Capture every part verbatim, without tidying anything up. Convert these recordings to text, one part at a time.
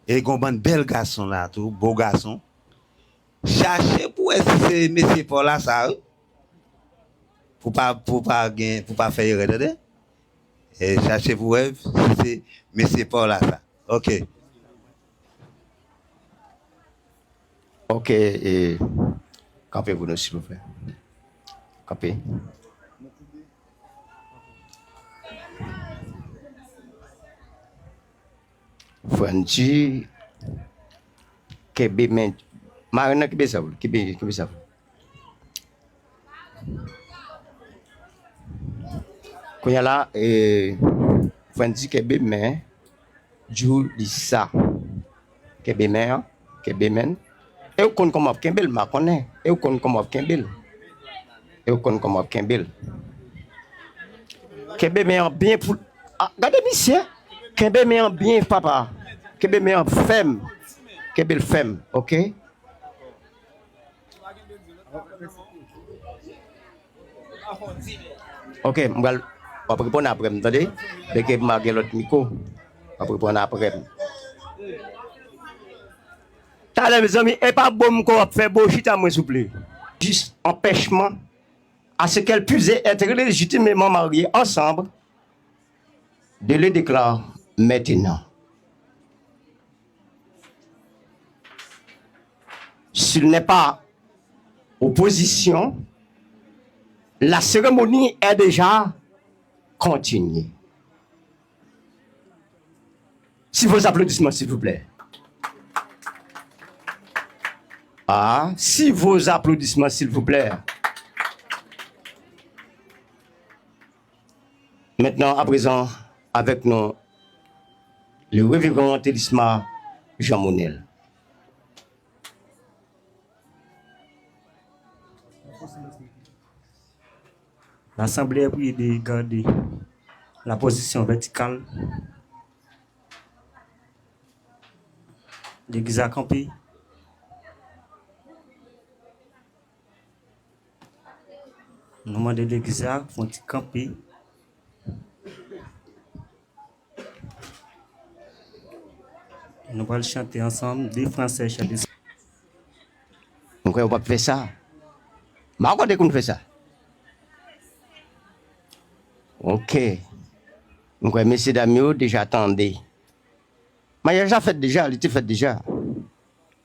E gon bann bèl gason la tou, bo gason. Chache pou wè si se mesye pa w la sa, wi. Pou pa, pou pa gen, pou pa fè erè, tande? E chache pou wè si se mesye pa w la sa. Ok. Ok, e, kanpe pou nou, silvouplè. Kanpe. Frandy, kenbe men, marenn nan kenbe sa pou li, kenbe, kenbe sa pou li. Kounye a la, e, Frandy kenbe men Julissa. Kenbe men an, kenbe men. E ou konn kòman w ap kenbe l, m a konnen. E ou konn kòman w ap kenbe l. E ou konn kòman w ap kenbe l. Kenbe men an byen pou, ah, gade misye. Kenbe men an byen, papa. Kenbe men an fèm. Kenbe l fèm, ok? Ok, m pral, w ap reponn apre m, tande? Benke m a gen lòt mikwo. W ap reponn apre m. Talè, mezanmi, e pa bo m ko w ap fè, bo chita mwen, souple. Dix, empêchement à ce qu'elles puissent être légitimement mariées ensemble, de le déclare maintenant. S'il n'est pas opposition, la cérémonie est déjà continuée. Si vos applaudissements, s'il vous plaît. Ah, si vos applaudissements, s'il vous plaît. Maintenant, à présent, avec nous, le révérend Thélisma Jean Monel. L'assemblée est priée de garder la position verticale. Legliz la kanpe. Nou mande legliz la fè yon ti kanpe. Nou pral chante ansanm de Fransè chante. M kwè w p ap fè sa. M pa kwè w te konn fè sa. Ok. M kwè mesye dam yo deja tande. Maryaj la fèt deja, li te fèt deja.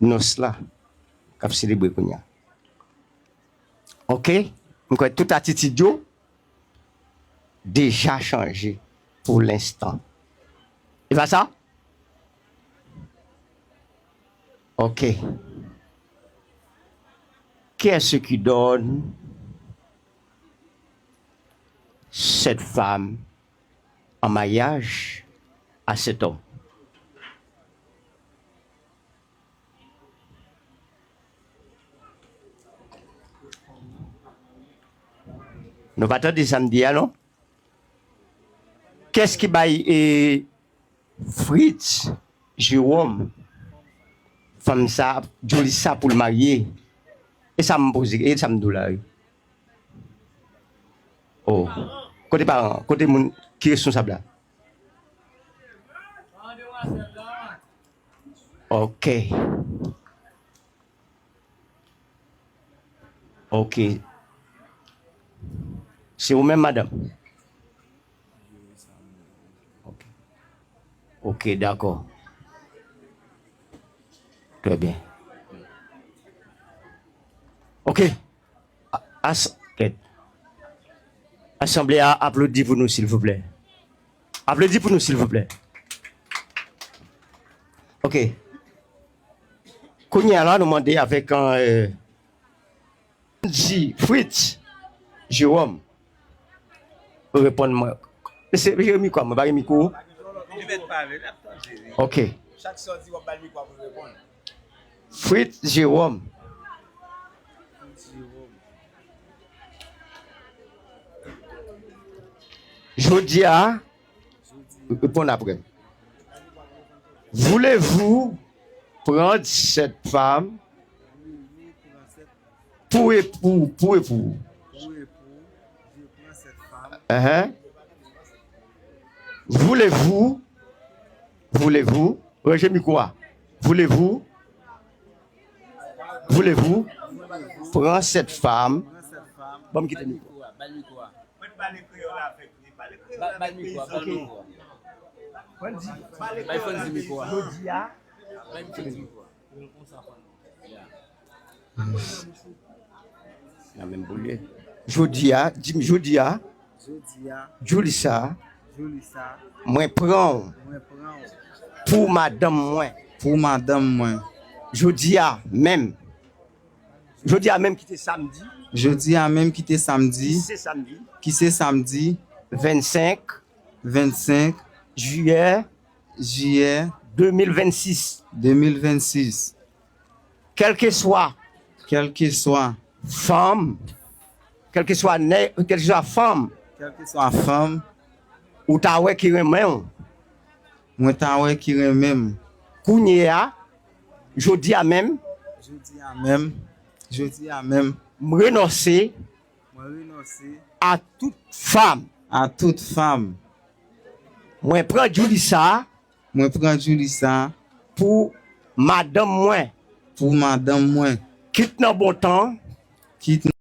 Nòs la k ap selebre kounye a. Ok? M kwè tout atitid yo deja chanje pou lenstan. E pa sa? Ok. Qui est-ce qui donne cette femme en mariage à cet homme? Nou pa tande sa m di a non. Kès ki bay e, Fritz Jérôme fanm sa, Julissa pou l marye? E sa m poze, e sa m di w la wi. Oh. Kote paran, kote moun ki responsab la? Ok. Ok. Se ou menm, madanm? Ok. Ok, dakò. Trè byen. Ok. A-, as-, kèt. Asanble a aplodi pou nou, silvouplè. Aplodi pou nou, silvouplè. Ok. Kounye a la, nou mande avèk, euh, di Fritz Jérôme. Reponn mwen. Mesye, mesye, gen mikwo a, mwen pa gen mikwo. Li mèt pale, l ap tande, wi. Ok. Chak sa w di, w ap ba l mikwo a pou l reponn. Fritz Jérôme. Jodi a, reponn apre. Voulez-vous prendre cette femme pour époux, pour époux? Hein? Voulez-vous, voulez-vous, ranje mikwo a. Voulez-vous, voulez-vous prendre cette femme? Ban m kite mikwo. Ba l mikwo a, ba l mikwo a. Bay Fonzi mikwo a. Jodi a, bay Fonzi mikwo a. Nan menm boulye. Jodi a, di m jodi a, Jodi a, Julissa, Julissa, mwen pran w mwen pran w pou madanm mwen. Pou madanm mwen. Jodi a menm. Jodi a menm ki te samdi. Jodi a menm ki te samdi. Ki se samdi. Ki se samdi. Vennsenk. Vennsenk. Jiyè. Jiyè. De mil vennsis. De mil vennsis. Kèlkeswa. Kèlkeswa. Fanm. Kèlkeswa nèg, kèlkeswa fanm. Kèlkeswa fanm. Ou ta wè ki renmen w. Mwen ta wè ki renmen m. Kounye a, jodi a menm. Jodi a menm. Jodi a menm. M renonse. Mwen renonse. A tout fanm. A tout fanm. Mwen pran Julissa. Mwen pran Julissa. Pou madanm mwen. Pou madanm mwen. Kit nan bon tan. Kit